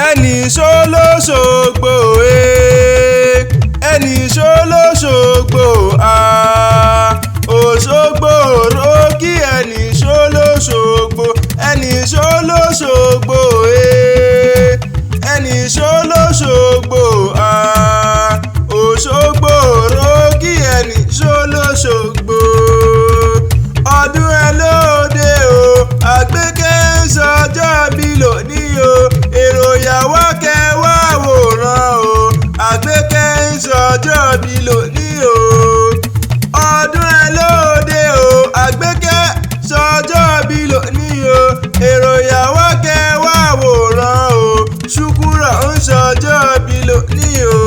Ẹnì ṣó lóṣogbo e, ẹnì ṣó lóṣogbo a, Òṣogbo òrókì, ẹnì ṣó lóṣogbo, ẹnì ṣó lóṣogbo e, ẹnì ṣó lóṣogbo a, Òṣogbo òrókì, ẹnì ṣó lóṣogbo. Ọdún ẹ lóde o, Àgbékẹ́ ń sọjọ́ bí lónìí o, èrò ìyàwó kẹwàá wòran o, Àgbékẹ́ ń sọjọ́ bí lónìí o. Ọdún ẹ lóde o, Àgbékẹ́ sọjọ́ bí lónìí o, èrò ìyàwó kẹwàá wòran o, Ṣùkúrọ̀ ń sọjọ́ bí lónìí o.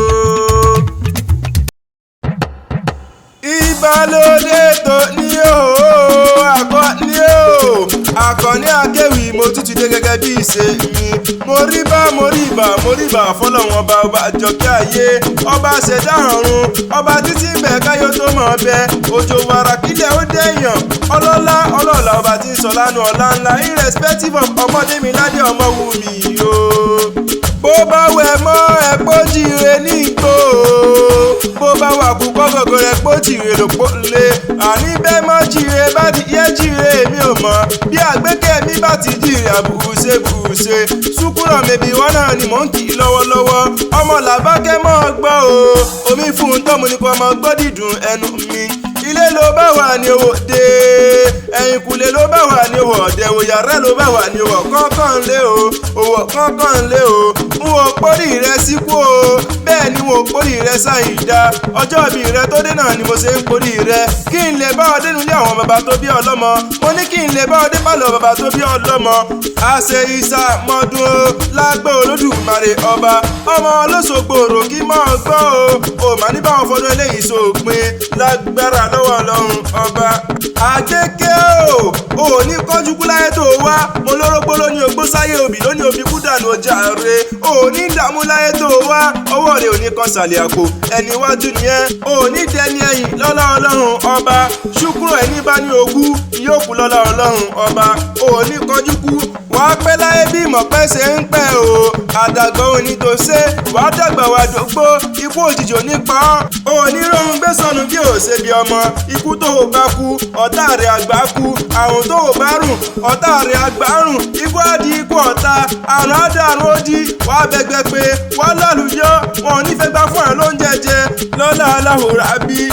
Ìbálòdé tó ní o, Àkànní o, Àkànní Akéwì, mo tún ti dé gẹ́gẹ́ bí ìṣe mi. Mo rí bá, mo rí bá, mo rí bá fọlọ́wọ́n ọba, ọba àjọkẹ́ ayé, ọba ṣẹ̀dá ọ̀run, ọba títí ń bẹ káyọ̀ tó mọ̀ bẹ, òjò wàrà kílẹ̀ ó dẹ̀yàn, ọlọ́lá ọlọ́lá, ọba tí ń sọ lánàá ọ̀la ńlá, irrespective of ọmọdé mi ládé ọmọ wù mí o. Bó bá wẹ̀ mọ́ ẹ̀ pójìire ní igbó o, bó bá wà kú kọ́gọ́gọ́ rẹ̀ pójìire ló pò lé, àní bẹ́ẹ̀ mọ́ jìire bá ti yẹ jìire èmi ò mọ̀ bí Àgbékẹ́ mi bá ti jìire àbùṣe bùṣe. Ṣùkúrọ̀ mẹ́bí wọn náà ni mò ń kì í lọ́wọ́lọ́wọ́, ọmọ làbákẹ́ mọ́ gbọ́ o, omi fún un tọ́mu ni kò mọ gbọ́ dídùn ẹnu mi. Ilé ló bá wà ní owó dé, ẹ̀yìnkùlé ló bá wà ní owó ọ̀dẹ̀, òyàrá ló bá wà ní owó kọ́kàn lé o, owó kọ́kàn lé o. N ò pórí rẹ síkú o, bẹ́ẹ̀ ni n ò pórí rẹ sáyìndá. Ọjọ́ ìbí rẹ tó dé náà ni mo ṣe ń pórí rẹ, kí n lè bá ọ dénú ilé àwọn bàbá tó bí ọlọ́mọ. Mo ní kí n lè bá ọ dé pàlọ́ bàbá tó bí ọlọ́mọ. Àṣẹ ìsà mọ́dún o, lágbó Olódùmarè ọba, ọmọ olóṣogbo òròkì mọ́ gbọ́ o, ò mà ní báwọn fọdún eléyìí sópin lágbára lọ́wọ́ Ọlọ́run ọba. Àgbékẹ́ o, ò ní kánjú kú láyé tó wá, mo lórógbó ló ní ogbó sáyé, òbí ló ní òbí kú dànù ọjà rẹ, ò ní dààmú láyé tó wá, ọwọ́ rẹ ò ní kan sàlẹ̀ àpò, ẹni iwájú nìyẹn, ò ní dẹni ẹ̀yìn lọ́lá Ọlọ́run ọba. Ṣùkúrọ̀ ẹni bá ní ogún yóò kú lọ́lá Ọlọ́run ọba, ò ní kánjú kú, wàá pẹ́ láyé bí ìmọ̀pẹ́ ṣe ń pẹ́ o, àdàgbà òní tó ṣe, wàá dàgbà wàá dògbó, ikú òjijì ò ní pa ọ́, ò ní rohun gbé sọnù bí ò ṣe bí ọmọ. Ikú tó o bá kú, ọ̀tá rẹ̀ àgbà kú, àrùn tó o bá rùn, ọ̀tá rẹ̀ àgbà rùn, ikú á di ikú ọ̀tá, àrùn á dàrún ó di, wàá bẹgbẹ pé wàá lálùyọ, wọn ò ní fẹ́ gbá fún ẹ lóúnjẹ jẹ lọ́lá aláhùrà bí.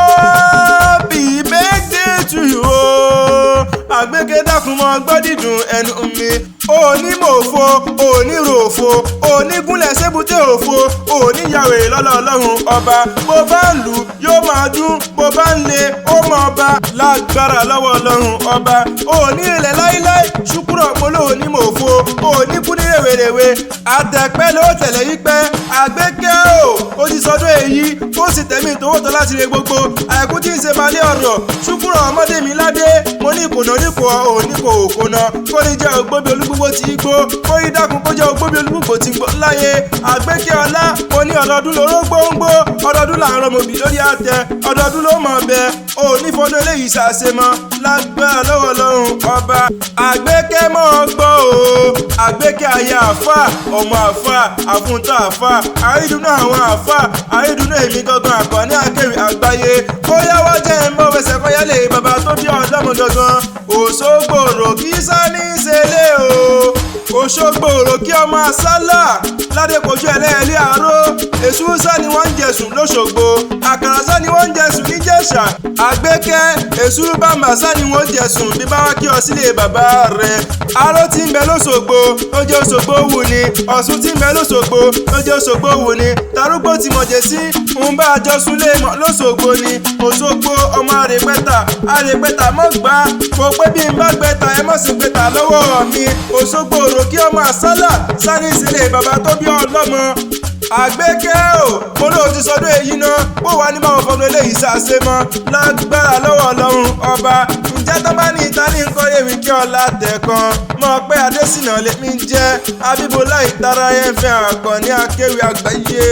Happy birthday to you o, Àgbékẹ́ dákun mọ́ gbọ́ dídùn ẹnu mi. Òní mòfo, òní ròfo, òní gúnlẹ̀ sébùté òfo, òní yàwé lọ́lọ́ Ọlọ́run ọba. Bó bá ń lù yóò máa dún, bó bá ń le ó mọ̀ ọba lágbára lọ́wọ́ Ọlọ́run ọba. Òní ilẹ̀ láíláí, Ṣùkúrọ̀ polo òní mòfo, òní kú ní rèwerèwe, àtẹ̀pẹ́ ló tẹ̀lé yí pẹ́. Àgbékẹ́ o, ó ti sọdún èyí, ó sì tẹ̀mí tòwótọ́ láti re gbogbo àìkú tí ń ṣe balẹ̀ ọ̀rọ̀. Ṣùkúrọ̀ ọmọdé mi ládé, mo ní ìkùnà oníkò òní kò òkùnà, kó ní jẹ́ ògbóbi olúgbogbo ti gbó, kó ní dákun kó jẹ́ ògbóbi olúgbogbo ti gbó láyé. Àgbékẹ́ ọlá, mo ní ọdọọdún lóró gbóngbó, ọdọọdún là ń rọmọbì lórí àtẹ, ọdọọdún ló mọ̀ bẹ, òní fọdún eléyìí ṣàṣemọ lágbára lọ́wọ́ Ọlọ́run ọba. Àgbékẹ́ mọ́ gbọ́ o, Àgbékẹ́ aya àfà, ọmọ àfà, àfúntọ́ àfà, àrídùnú àwọn àfà, àrídùnú èmi gangan Àkànní Akéwì àgbáyé. Bóyá wá jẹ́ ń bọ́ fẹsẹ̀ kọ́yálé bàbá tó bí ọlọ́mọ gangan, Òṣogbo òròkì sani ṣẹlẹ̀ o, Òṣogbo òròkì ọmọ àsálà ládékojú ẹlẹ́ẹ̀lẹ́ àárọ̀, èṣù sá ni wọ́n ń jẹ̀sùn lóṣogbo, àkàrà sá ni wọ́n ń jẹ̀sùn níjẹ̀ṣà. Àgbékẹ́ èṣù bàmbà sá ni wọ́n jẹ̀sùn bí bá wá kí ọ sílé bàbá rẹ̀. Aró tí ń bẹ lóṣogbo ló jẹ́ Òṣogbo wù ni, Ọ̀ṣun tí ń bẹ lóṣogbo ló jẹ́ Òṣogbo wù ni, tarúgbó tí mọ̀ jẹ́ sí ń bá àjọ súnlé mọ̀ lóṣogbo ni. Òṣogbo ọmọ àrèpẹ́ta, àrèpẹ́ta mọ̀ gbá, kò pé bí n bá gbẹ́ta ẹ mọ̀ sí gbẹ́ta lọ́wọ́ mi. Òṣogbo òròkì ọmọ àsálà sani sílé bàbá tó bí ọlọ́mọ. Àgbékẹ́ o, mo lóò ti sọdún èyí náà, bó wà ní báwọn fọdún eléyìí ṣàṣe mọ́ lágbára lọ́wọ́ Ọlọ́run ọba. Ǹjẹ́ tó bá ní ìta ní nǹkan ewì kí ọlá tẹ̀kan mọ̀ pé Adésínà lèmi ń jẹ́ Abíbọ́lá ìtara ẹ̀ ń fẹ́ Àkànní Akéwì àgbáyé.